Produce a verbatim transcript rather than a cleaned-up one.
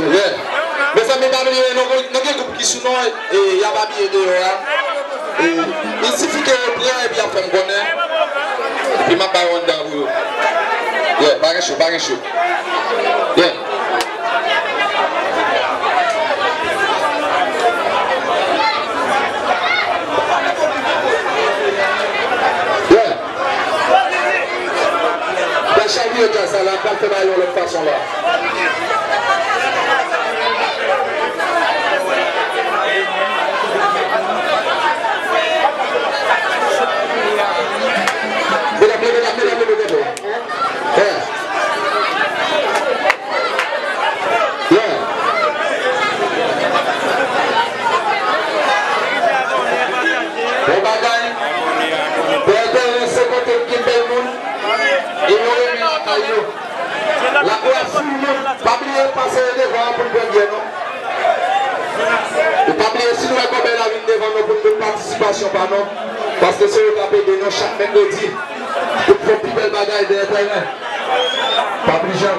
Yeah. Mezanmi, pa bliye, nou, nou gen gwoup ki sou nou, e, y ap abiye deyò a. E, il sifi ke yo pran epi y ap fè m konnen. Epi m ap bay yon dan pou yo. Yeah, pa gen cho, pa gen cho. Yeah. Yeah. Pa chavire djaz sa la, pa fè bagay yon lòt fason la. Medam, medam, medam, medam, medam. Yeah. Yeah. Bon bagay. Bèl teren, se kote ki bèl moun. E yo renmen lakay yo. Lakou a foul moun. Pa bliye pase yo devan an pou n pran byè non. E pa bliye si nou wè Kòbèy la vin devan nou pou n jwenn patisipasyon pa nou. Paske se yo k ap ede nou chak mèkredi. Pou n fè pi bèl bagay dèyè teren. Pa bliye.